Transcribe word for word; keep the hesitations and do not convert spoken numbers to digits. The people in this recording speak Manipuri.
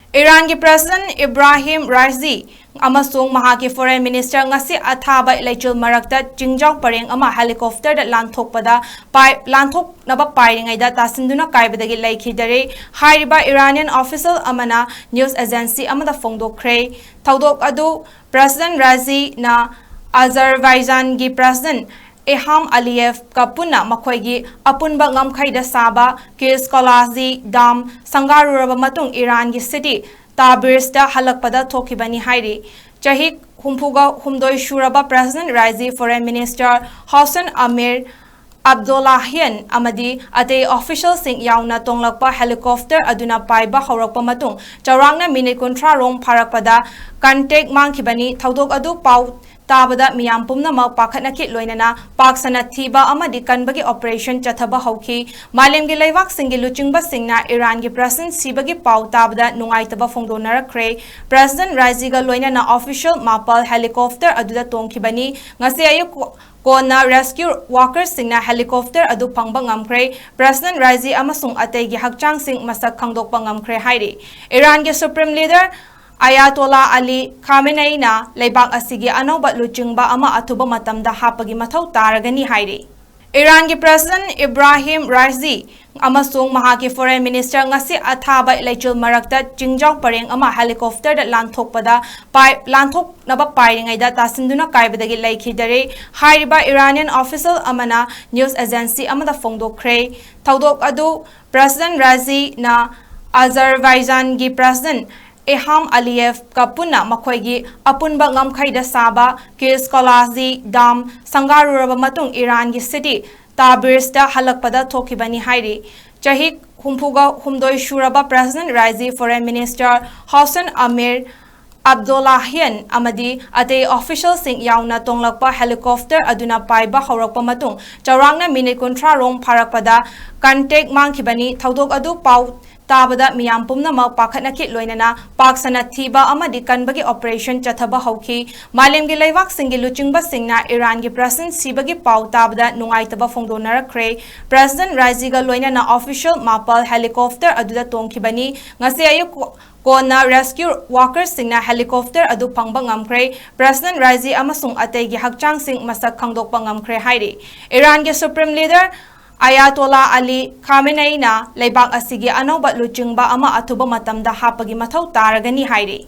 ꯏꯔꯥꯟꯒꯤ President Ebrahim Raisi ꯑꯃꯁꯨꯡ ꯃꯍꯥꯛꯀꯤ Foreign Minister ꯉꯁꯤ ꯑꯊꯥꯕ ꯂꯩꯆꯤꯜ ꯃꯔꯛꯇ ꯆꯤꯡꯖꯥꯎ ꯄꯔꯦꯡ ꯑꯃ helicopterꯗ ꯂꯥꯟꯊꯣꯛꯄꯗ ꯄꯥꯏ-, ꯂꯥꯟꯊꯣꯛꯅꯕ ꯄꯥꯏꯔꯤꯉꯩꯗ ꯇꯥꯁꯤꯟꯗꯨꯅ ꯀꯥꯏꯕꯗꯒꯤ ꯂꯩꯈꯤꯗꯔꯦ ꯍꯥꯏꯔꯤꯕ Iranian official ꯑꯃꯅ news agency ꯑꯃꯗ ꯐꯣꯡꯗꯣꯛꯈ꯭ꯔꯦ꯫ ꯊꯧꯗꯣꯛ ꯑꯗꯨ President Raisiꯅ Azerbaijanꯒꯤ President Ilham Aliyevꯀ ꯄꯨꯟꯅ ꯃꯈꯣꯏꯒꯤ ꯑꯄꯨꯟꯕ ꯉꯝꯈꯩꯗ ꯁꯥꯕ Kish Kalazi Dam ꯁꯪꯒꯥꯔꯨꯔꯕ ꯃꯇꯨꯡ ꯏꯔꯥꯟꯒꯤ city ꯇꯥꯕ꯭ꯔꯤꯖꯇ ꯍꯜꯂꯛꯄꯗ ꯊꯣꯛꯈꯤꯕꯅꯤ ꯍꯥꯏꯔꯤ꯫ ꯆꯍꯤ ꯍꯨꯝꯐꯨꯒ ꯍꯨꯝꯗꯣꯏ ꯁꯨꯔꯕ President Raisi, Foreign Minister Hossein Amir Abdollahian ꯑꯃꯗꯤ ꯑꯇꯩ officialꯁꯤꯡ ꯌꯥꯎꯅ ꯇꯣꯡꯂꯛꯄ helicopter ꯑꯗꯨꯅ ꯄꯥꯏꯕ ꯍꯧꯔꯛꯄ ꯃꯇꯨꯡ ꯆꯥꯎꯔꯥꯛꯅ minute ꯀꯨꯟꯊ꯭ꯔꯥ ꯔꯣꯝ ꯐꯥꯔꯛꯄꯗ contact ꯃꯥꯡꯈꯤꯕꯅꯤ꯫ ꯊꯧꯗꯣꯛ ꯑꯗꯨ ꯄꯥꯎ ꯇꯥꯕꯗ ꯃꯤꯌꯥꯝ ꯄꯨꯝꯅꯃꯛ ꯄꯥꯈꯠꯅꯈꯤ, ꯂꯣꯏꯅꯅ ꯄꯥꯛ ꯁꯟꯅ ꯊꯤꯕ ꯑꯃꯗꯤ ꯀꯟꯕꯒꯤ operation ꯆꯠꯊꯕ ꯍꯧꯈꯤ꯫ ꯃꯥꯂꯦꯝꯒꯤ ꯂꯩꯕꯥꯛꯁꯤꯡꯒꯤ ꯂꯨꯆꯤꯡꯕꯁꯤꯡꯅ ꯏꯔꯥꯟꯒꯤ President ꯁꯤꯕꯒꯤ ꯄꯥꯎ ꯇꯥꯕꯗ ꯅꯨꯡꯉꯥꯏꯇꯕ ꯐꯣꯡꯗꯣꯛꯅꯔꯛꯈ꯭ꯔꯦ꯫ President Raisiꯒ ꯂꯣꯏꯅꯅ official ꯃꯥꯄꯜ helicopter ꯑꯗꯨꯗ ꯇꯣꯡꯈꯤꯕꯅꯤ꯫ ꯉꯁꯤ ꯑꯌꯨꯛ ꯀꯣꯟꯅ rescue workersꯁꯤꯡꯅ helicopter ꯑꯗꯨ ꯐꯪꯕ ꯉꯝꯈ꯭ꯔꯦ꯫ President Raisi ꯑꯃꯁꯨꯡ ꯑꯇꯩꯒꯤ ꯍꯛꯆꯥꯡꯁꯤꯡ ꯃꯁꯛ ꯈꯪꯗꯣꯛꯄ ꯉꯝꯈ꯭ꯔꯦ ꯍꯥꯏꯔꯤ꯫ ꯏꯔꯥꯟꯒꯤ Supreme Leader Ayatollah Ali Khameneiꯅ ꯂꯩꯕꯥꯛ ꯑꯁꯤꯒꯤ ꯑꯅꯧꯕ ꯂꯨꯆꯤꯡꯕ ꯑꯃ ꯑꯊꯨꯕ ꯃꯇꯝꯗ ꯍꯥꯞꯄꯒꯤ ꯃꯊꯧ ꯇꯥꯔꯒꯅꯤ ꯍꯥꯏꯔꯤ꯫ ꯏꯔꯥꯟꯒꯤ President Ebrahim Raisi ꯑꯃꯁꯨꯡ ꯃꯍꯥꯛꯀꯤ Foreign Minister ꯉꯁꯤ ꯑꯊꯥꯕ ꯂꯩꯆꯤꯜ ꯃꯔꯛꯇ ꯆꯤꯡꯖꯥꯎ ꯄꯔꯦꯡ ꯑꯃ helicopterꯗ ꯂꯥꯟꯊꯣꯛꯄꯗ ꯄꯥꯏ-, ꯂꯥꯟꯊꯣꯛꯅꯕ ꯄꯥꯏꯔꯤꯉꯩꯗ ꯇꯥꯁꯤꯟꯗꯨꯅ ꯀꯥꯏꯕꯗꯒꯤ ꯂꯩꯈꯤꯗꯔꯦ ꯍꯥꯏꯔꯤꯕ Iranian official ꯑꯃꯅ news agency ꯑꯃꯗ ꯐꯣꯡꯗꯣꯛꯈ꯭ꯔꯦ꯫ ꯊꯧꯗꯣꯛ ꯑꯗꯨ President Raisiꯅ Azerbaijanꯒꯤ President Ilham Aliyevꯀ ꯄꯨꯟꯅ ꯃꯈꯣꯏꯒꯤ ꯑꯄꯨꯟꯕ ꯉꯝꯈꯩꯗ ꯁꯥꯕ Kish Kalazi Dam ꯁꯪꯒꯥꯔꯨꯔꯕ ꯃꯇꯨꯡ ꯏꯔꯥꯟꯒꯤ city ꯇꯥꯕ꯭ꯔꯤꯖꯇ ꯍꯜꯂꯛꯄꯗ ꯊꯣꯛꯈꯤꯕꯅꯤ ꯍꯥꯏꯔꯤ꯫ ꯆꯍꯤ ꯍꯨꯝꯐꯨꯒ ꯍꯨꯝꯗꯣꯏ ꯁꯨꯔꯕ President Raisi, Foreign Minister Hossein Amir Abdollahian ꯑꯃꯗꯤ ꯑꯇꯩ officialꯁꯤꯡ ꯌꯥꯎꯅ ꯇꯣꯡꯂꯛꯄ helicopter ꯑꯗꯨꯅ ꯄꯥꯏꯕ ꯍꯧꯔꯛꯄ ꯃꯇꯨꯡ ꯆꯥꯎꯔꯥꯛꯅ minute ꯀꯨꯟꯊ꯭ꯔꯥ ꯔꯣꯝ ꯐꯥꯔꯛꯄꯗ contact ꯃꯥꯡꯈꯤꯕꯅꯤ꯫ ꯊꯧꯗꯣꯛ ꯑꯗꯨ ꯄꯥꯎ ꯇꯥꯕꯗ ꯃꯤꯌꯥꯝ ꯄꯨꯝꯅꯃꯛ ꯄꯥꯈꯠꯅꯈꯤ꯫ ꯂꯣꯏꯅꯅ ꯄꯥꯛ ꯁꯟꯅ ꯊꯤꯕ ꯑꯃꯗꯤ ꯀꯟꯕꯒꯤ operation ꯆꯠꯊꯕ ꯍꯧꯈꯤ꯫ ꯃꯥꯂꯦꯝꯒꯤ ꯂꯩꯕꯥꯛꯁꯤꯡꯒꯤ ꯂꯨꯆꯤꯡꯕꯁꯤꯡꯅ ꯏꯔꯥꯟꯒꯤ president ꯁꯤꯕꯒꯤ ꯄꯥꯎ ꯇꯥꯕꯗ ꯅꯨꯡꯉꯥꯏꯇꯕ ꯐꯣꯡꯗꯣꯛꯅꯔꯛꯈ꯭ꯔꯦ꯫ President ꯔꯥꯏꯖꯤꯒ ꯂꯣꯏꯅꯅ official ꯃꯥꯄꯜ helicopter ꯑꯗꯨꯗ ꯇꯣꯡꯈꯤꯕꯅꯤ꯫ ꯉꯁꯤ ꯑꯌꯨꯛ ꯀꯣꯟꯅ rescue workerꯁꯤꯡꯅ helicopter ꯑꯗꯨ ꯐꯪꯕ ꯉꯝꯈ꯭ꯔꯦ꯫ President ꯔꯥꯏꯖꯤ ꯑꯃꯁꯨꯡ ꯑꯇꯩꯒꯤ ꯍꯛꯆꯥꯡꯁꯤꯡ ꯃꯁꯛ ꯈꯪꯗꯣꯛꯄ ꯉꯝꯈ꯭ꯔꯦ ꯍꯥꯏꯔꯤ꯫ ꯏꯔꯥꯟꯒꯤ Supreme Leader ꯑꯌꯥꯇꯣꯂꯥ ꯑꯂꯤ ꯈꯥꯃꯦꯅꯩꯅ ꯂꯩꯕꯥꯛ ꯑꯁꯤꯒꯤ ꯑꯅꯧꯕ ꯂꯨꯆꯤꯡꯕ ꯑꯃ ꯑꯊꯨꯕ ꯃꯇꯝꯗ ꯍꯥꯞꯄꯒꯤ ꯃꯊꯧ ꯇꯥꯔꯒꯅꯤ ꯍꯥꯏꯔꯤ꯫